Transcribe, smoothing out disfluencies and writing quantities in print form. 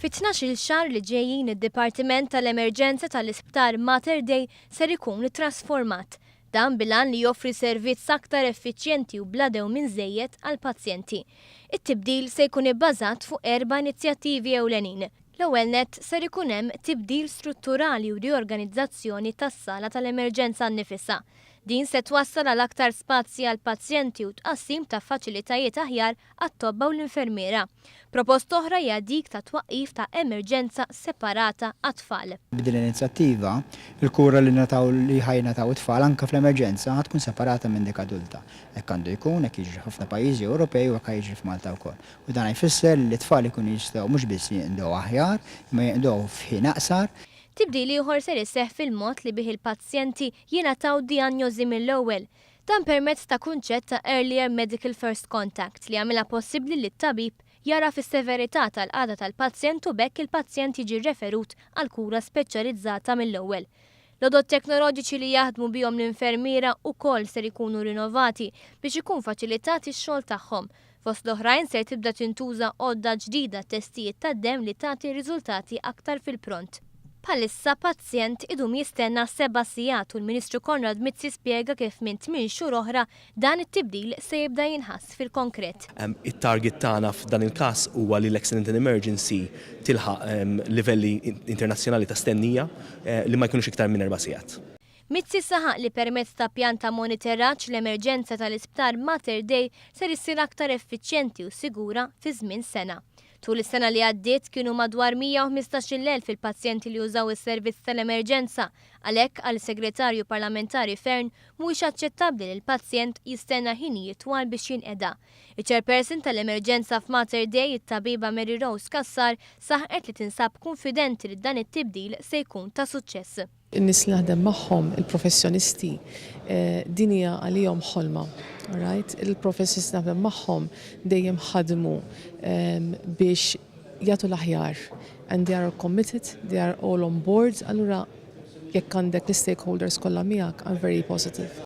Fit-12-il xahar li ġejjin, id-Dipartiment tal-Emerġenza tal-Isptar Mater Dei ser ikun ittrasformat. Dan bil-għan li joffri servizz aktar effiċjenti u bla dewmien żejjed għall-pazjenti. It-tibdil se jkun ibbażat fuq erba' inizjattivi ewlenin. L-ewwel nett, ser ikun hemm tibdil strutturali u riorganizzazzjoni tas-sala tal-emerġenza nnifisha. Din se twassal għal aktar spazji għall-pazjenti u tqassim ta' faċilitajiet aħjar għat-tobba u l-infermiera. Proposta oħra hija dik ta' twaqqif ta' emerġenza separata għat-tfal. B'din l-inizjattiva, il-kura li nataw li ħa jingħataw it-tfal anke fl-emerġenza ħa tkun separata minn dik adulta. Hekk għandu jkun, hekk jiġri f'ħafna pajjiżi Ewropej u hekk jiġri f'Malta wkoll. U dan jfisser li t-tfal ikunu jistgħu mhux biss jinqdew aħjar, imma jinqdew f'ħin aqsar. Tibdil ieħor ser iseħħ fil-mod li bih il-pazjenti jingħataw dijanjosi mill-ewwel. Dan permezz ta' kunċett ta' Earlier Medical First Contact li jagħmilha possibbli li t-tabib jara fis-severità tal-qagħda tal-pazjent u b'hekk il-pazjent jiġi referut għal kura speċjalizzata mill-ewwel. L-għodod teknoloġiċi li jaħdmu bihom l-infermiera wkoll ser ikunu rinnovati biex ikun faċilitat ix-xogħol tagħhom. Fost l-oħrajn, ser tibda tintuża għodda ġdida testijiet tad-dem li tagħti riżultati aktar fil-pront. Bħalissa, pazjent idum jistenna 7 sigħat u l-Ministru Konrad Mizzi spjega kif minn 8 xhur oħra dan it-tibdil se jibda jinħass fil-konkret. It-target tagħna f'dan il-każ huwa li l-Accident and Emergency tilħaq livelli internazzjonali ta' stennija li ma jkunux iktar minn 4 sigħat. Mizzi saħaq li permezz ta' pjan ta' monitoraġġ, l-emerġenza tal-isptar Mater Dei ser issir aktar effiċjenti u sigura fi żmien sena. Tul is-sena li għaddiet kienu madwar 115,000 il-pazjenti li użaw is-servizz tal-emerġenza. Għalhekk, għas-segretarju parlamentari Fearne, mhuwiex aċċettabbli li l-pazjent jistenna ħinijiet twal biex jinqeda. Iċ-chairperson tal-emerġenza f'Mater Dei, it-tabiba Mary Rose Cassar, saħqet li tinsab konfidenti li dan it-tibdil se jkun ta' suċċess. In-nies li naħdem magħhom, il-professjonisti, din hija għalihom ħolma. Right? Il-professjonisti naħdem magħhom dejjem ħadmu biex jagħtu l-aħjar. And they are committed, they are all on board. Allura jekk għandek l-stakeholders kollha miegħek, I'm very positive.